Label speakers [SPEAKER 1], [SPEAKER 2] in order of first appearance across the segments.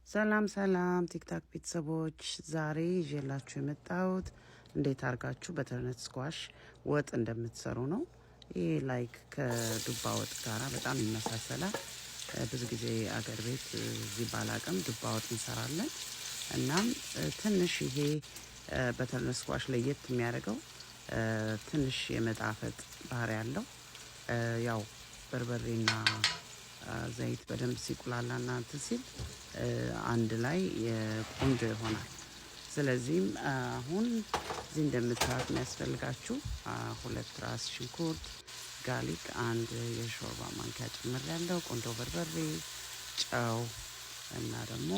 [SPEAKER 1] ሰላም ሰላም TikTok ቤተሰቦች፣ ዛሬ ይዤላችሁ የመጣሁት እንዴት አድርጋችሁ butternut squash ወጥ እንደምትሰሩ ነው። ይህ like ከዱባ ወጥ ጋራ በጣም ይመሳሰላል። ብዙ ጊዜ አገር ቤት እዚህ ባላቅም ዱባ ወጥ እንሰራለን። እናም ትንሽ ይሄ butternut squash ለየት የሚያደርገው ትንሽ የመጣፈጥ ባህሪ ያለው፣ ያው በርበሬና ዘይት በደንብ ሲቁላላና እንትን ሲል አንድ ላይ ቆንጆ ይሆናል። ስለዚህም አሁን እዚህ እንደምታዩት የሚያስፈልጋችሁ 2 ራስ ሽንኩርት፣ garlic አንድ የሾርባ ማንኪያ ጨምሬያለሁ፣ ቆንጆ በርበሬ፣ ጨው እና ደግሞ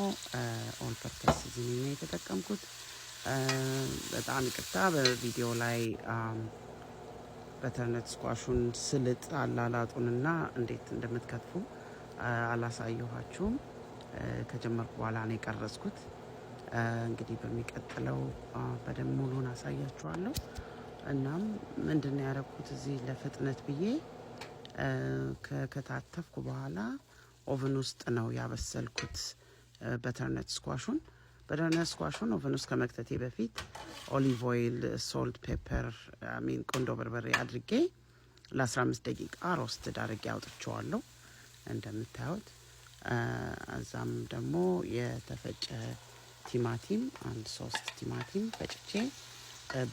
[SPEAKER 1] all purpose seasoning ነው የተጠቀምኩት። በጣም ይቅርታ፣ በቪዲዮ ላይ butternut squash ኡን ስልጥ አላላጡንና እንዴት እንደምትከትፉ አላሳየኋችሁም። ከጀመርኩ በኋላ ነው የቀረጽኩት። እንግዲህ በሚቀጥለው በደንብ ሙሉን አሳያችኋለሁ። እናም ምንድን ነው ያደረኩት፣ እዚህ ለፍጥነት ብዬ ከከታተፍኩ በኋላ oven ውስጥ ነው ያበሰልኩት butternut squash ኡን። Butternut squash ኡን oven ውስጥ ከመክተቴ በፊት olive oil፣ salt፣ pepper፣ I mean ቆንዶ በርበሬ አድርጌ ለ15 ደቂቃ roasted አድርጌ አውጥቼዋለሁ እንደምታዩት። እዛም ደግሞ የተፈጨ ቲማቲም አንድ ሶስት ቲማቲም ፈጭቼ፣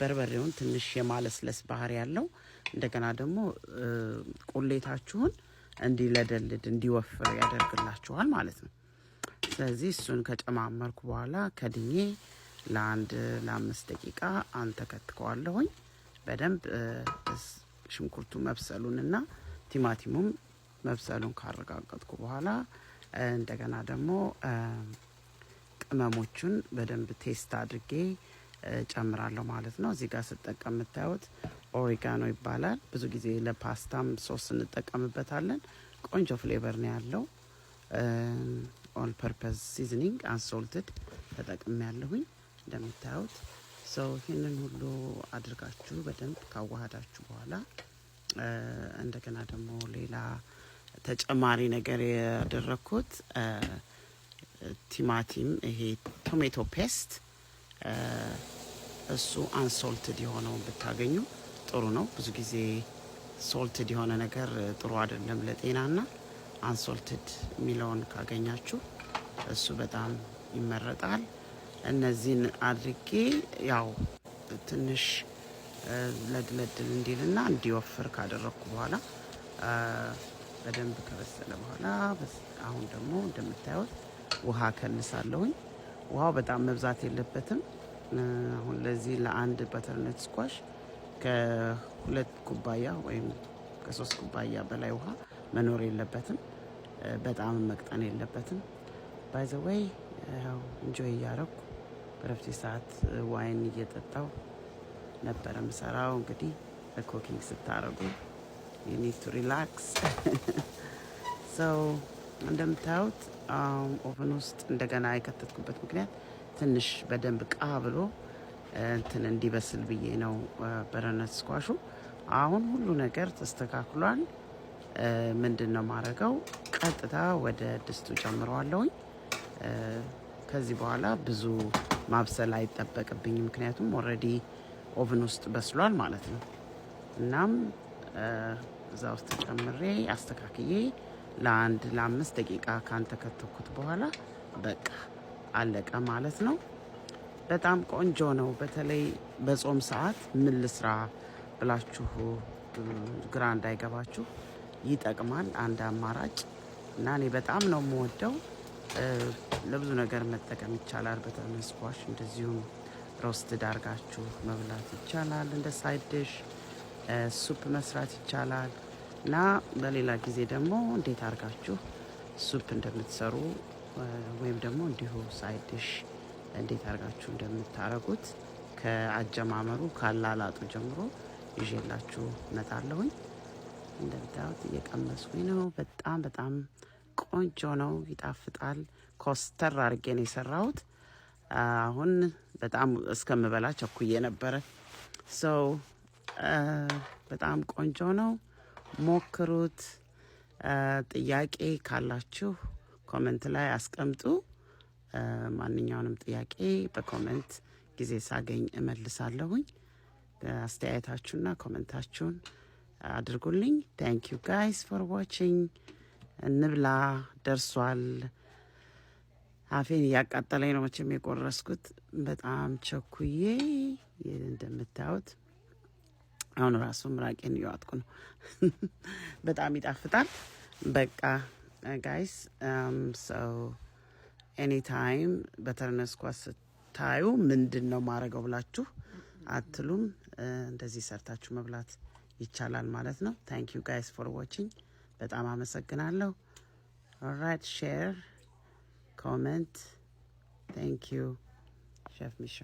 [SPEAKER 1] በርበሬውን ትንሽ የማለስለስ ባህሪ ያለው፣ እንደገና ደግሞ ቁሌታችሁን እንዲለደልድ እንዲወፍር ያደርግላችኋል ማለት ነው። ስለዚህ እሱን ከጨማመርኩ በኋላ ከድኜ ለአንድ ለ5 ደቂቃ አንተከትከዋለሁኝ። በደንብ ሽንኩርቱ መብሰሉንና ቲማቲሙም መብሰሉን ካረጋገጥኩ በኋላ እንደገና ደግሞ ቅመሞቹን በደንብ taste አድርጌ ጨምራለሁ ማለት ነው። እዚህ ጋር ስጠቀም የምታዩት oregano ይባላል። ብዙ ጊዜ ለፓስታም ሶስ እንጠቀምበታለን። ቆንጆ flavor ነው ያለው። All purpose seasoning unsalted ተጠቅሜያለሁኝ እንደምታዩት። So ይህንን ሁሉ አድርጋችሁ በደንብ ካዋሃዳችሁ በኋላ እንደገና ደግሞ ሌላ ተጨማሪ ነገር ያደረግኩት ቲማቲም፣ ይሄ tomato paste፣ እሱ unsalted የሆነውን ብታገኙ ጥሩ ነው። ብዙ ጊዜ salted የሆነ ነገር ጥሩ አይደለም ለጤናና unsalted የሚለውን ካገኛችሁ እሱ በጣም ይመረጣል። እነዚህን አድርጌ ያው ትንሽ ለድለድል እንዲልና እንዲወፍር ካደረግኩ በኋላ፣ በደንብ ከበሰለ በኋላ፣ አሁን ደግሞ እንደምታዩት ውሃ ከልሳለሁኝ። ውሃው በጣም መብዛት የለበትም። አሁን ለዚህ ለአንድ butternut squash ከ2 ኩባያ ወይም ከ3 ኩባያ በላይ ውሃ መኖር የለበትም። በጣም መቅጠን የለበትም። By the way፣ ያው enjoy እያረኩ በረፍቴ ሰዓት wine እየጠጣው ነበረ ምሰራው። እንግዲህ cooking ስታረጉ you need to relax። So እንደምታዩት oven ውስጥ እንደገና የከተትኩበት ምክንያት ትንሽ በደንብ ቃ ብሎ እንትን እንዲበስል ብዬ ነው butternut squash ኡ። አሁን ሁሉ ነገር ተስተካክሏል። ምንድን ነው ማድረገው? ቀጥታ ወደ ድስቱ ጨምረዋለሁኝ። ከዚህ በኋላ ብዙ ማብሰል አይጠበቅብኝም፣ ምክንያቱም already oven ውስጥ በስሏል ማለት ነው። እናም እዛ ውስጥ ጨምሬ አስተካክዬ ለአንድ ለ5 ደቂቃ ካንተከተኩት በኋላ በቃ አለቀ ማለት ነው። በጣም ቆንጆ ነው። በተለይ በጾም ሰዓት ምን ልስራ ብላችሁ ግራ እንዳይገባችሁ ይጠቅማል። አንድ አማራጭ እና እኔ በጣም ነው የምወደው። ለብዙ ነገር መጠቀም ይቻላል። Butternut squash እንደዚሁም roasted አርጋችሁ መብላት ይቻላል። እንደ side dish soup መስራት ይቻላል። እና በሌላ ጊዜ ደግሞ እንዴት አርጋችሁ soup እንደምትሰሩ ወይም ደግሞ እንዲሁ side dish እንዴት አርጋችሁ እንደምታረጉት ከአጀማመሩ ካላላጡ ጀምሮ ይዤላችሁ እመጣለሁኝ። እንደምታዩት እየቀመስኩኝ ነው። በጣም በጣም ቆንጆ ነው፣ ይጣፍጣል። ኮስተር አድርጌ ነው የሰራሁት። አሁን በጣም እስከምበላ ቸኩዬ ነበረ። So በጣም ቆንጆ ነው፣ ሞክሩት። ጥያቄ ካላችሁ comment ላይ አስቀምጡ። ማንኛውንም ጥያቄ በ comment ጊዜ ሳገኝ እመልሳለሁኝ። አስተያየታችሁና comment ኣችሁን አድርጉልኝ። Thank you guys for watching። እንብላ፣ ደርሷል። አፌን እያቃጠለኝ ነው መቼም የቆረስኩት በጣም ቸኩዬ። እንደምታዩት አሁን ራሱ ምራቄን እየዋጥኩ ነው። በጣም ይጣፍጣል። በቃ guys, so anytime butternut squash ስታዩ ምንድን ነው ማድረገው ብላችሁ አትሉም። እንደዚህ ሰርታችሁ መብላት ይቻላል ማለት ነው። Thank you guys for watching። በጣም አመሰግናለሁ። Alright, share, comment። Thank you, Chef ሚሻ።